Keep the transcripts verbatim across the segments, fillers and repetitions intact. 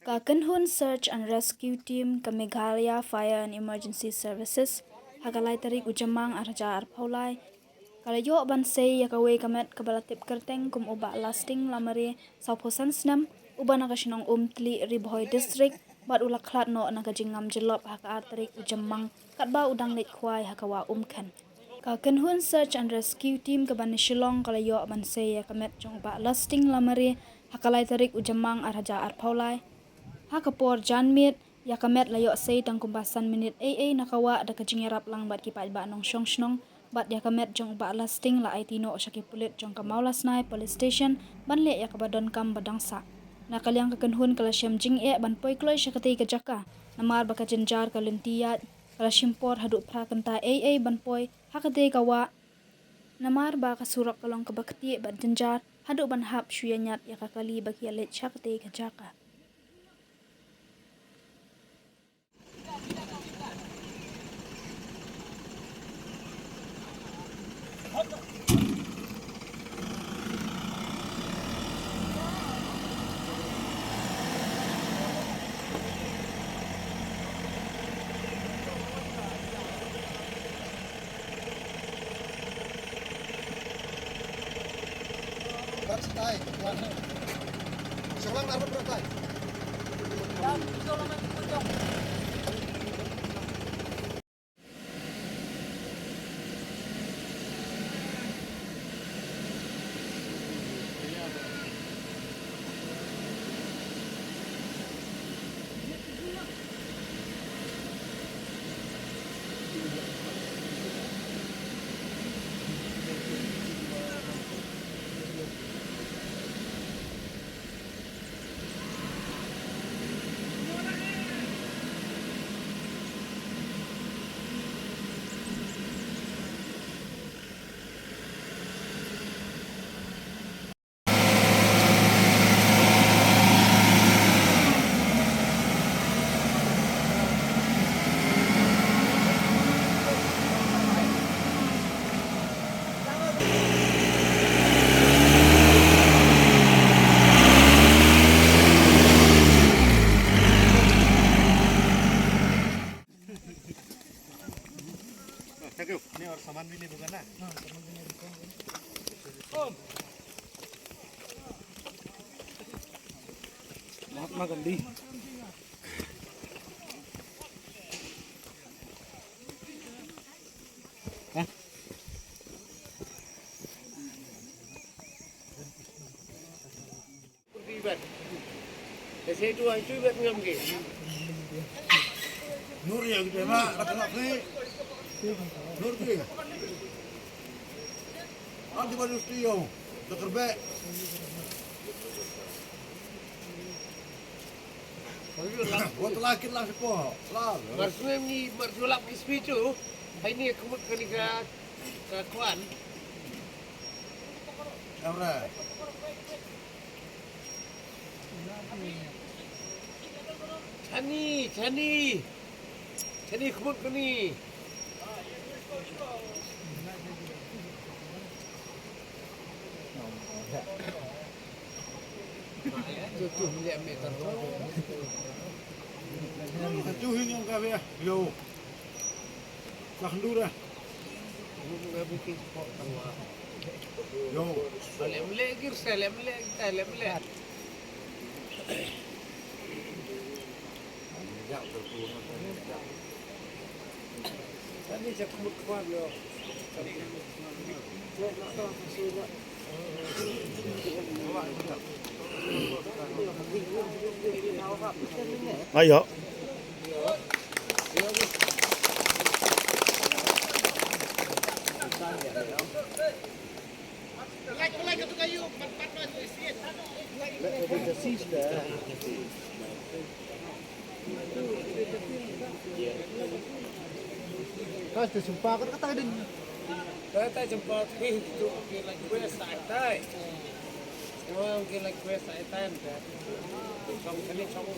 Ka kynhun Search and Rescue Team ka Meghalaya Fire and Emergency Services ha ka lai tarik u Jymmang ar hajar arphew lai ka la ïoh ban sei ïa kawei ka met kaba la tip kyrteng kum u Bah Lasting Lamare, sawphew san snem, uba na ka shnong Umtlieh, Ri Bhoi District, bad u la khlad noh na ka jingngam jyllop ha ka ar tarik u Jymmang katba u dang leit khwai ha ka wah Umkhen. Ka kynhun Search and Rescue Team kaba na Shillong ka la ïoh ban sei ïa ka met jong u Bah Lasting Lamare ha ka lai tarik u Jymmang ar hajar arphew lai. Ha ka por janmiet, ïa ka met la ïoh sei tang kumba san minit eiei na ka wah da ka jingïarap lang bad ki paidbah nongshong shnong, bad ïa ka met jong u Bah Lasting la aiti noh sha ki pulit jong ka Mawlasnai Police Station ban leh ïa kaba donkam ba dang sah. Na ka liang ka kynhun ka la shem jingeh ban poi kloi sha katei ka jaka, namar ba ka jynjar ka lynti ïaid ka la shim por haduh phra kynta eiei ban poi ha katei ka wah, namar ba ka surok ka long kaba ktieh bad jynjar haduh ban hap shu ïa ñiad ïa ka kali ba ki ïa leit sha katei ka jaka. Thank you. नहीं, और सामान भी नहीं होगा ना? महात्मा गांधी। Nur ya kita nak nak ni. Nur ki. Nanti baru studio. Dah kerbek. Wat la kit la sipo. La. Mar snem ni mar sulap ki speech tu. Hai ni aku kali ka ka kwan. Kamera. Chani, chani. Chani khmut kani. Tu tu melihat meter. Tu hini ka bia. Yo. Sakhndura. Yo. Lem legi, lem legi, lem legi. Ayo. Ka te sumpa ka kata din. Ka te sumpa ki tu ki la kwes ai tai. Ki la kwes ai tai. Chong kani chong.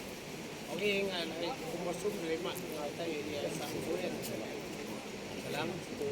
Oke, ngan ai kumba sum le ma ngai tai ya sa kwes. Salam tu.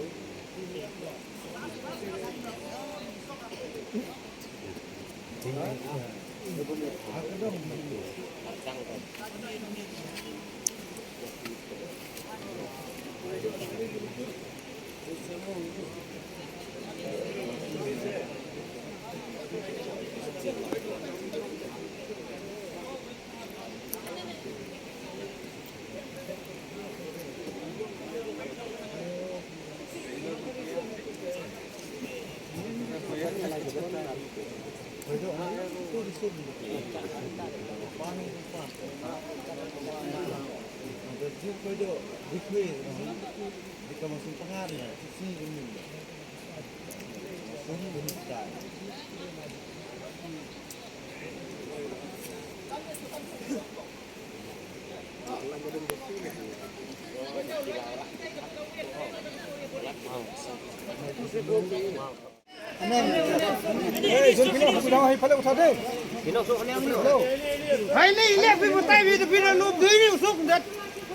Hai, le, le, phi batai, phi, phi na lum dui ni usuk dat.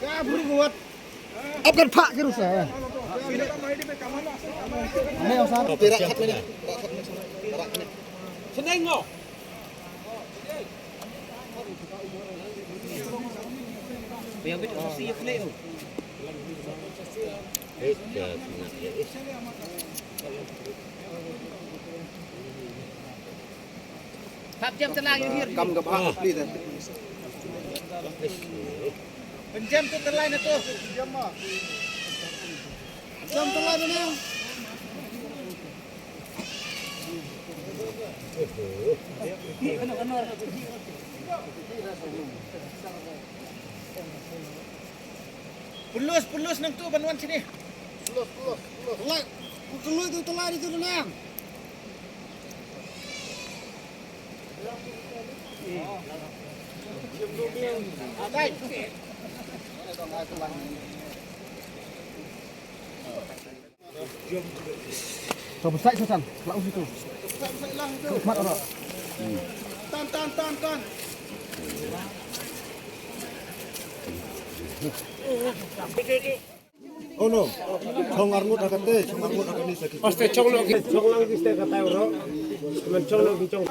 Ka buru kuat. Ap kan phak ke rusa. Ane usah. Seneng ngo. Hap jam telang yu hir. Kam ka ba pli te. Pynjam tu telang na tu. Jam telang na. Pulus, pulus nang tu ban wan sini. Pulus, pulus, pulus. Lai, ku kelui tu telang itu nang. To besai setan, lau situ. Mat ora. Tan, tan, tan, tan. Oh no. Chong arngut ha kate, chong arngut ha kane sa ki. Paste chong no ki, chong lang ki ste ka tai ro. Man chong no ki chong.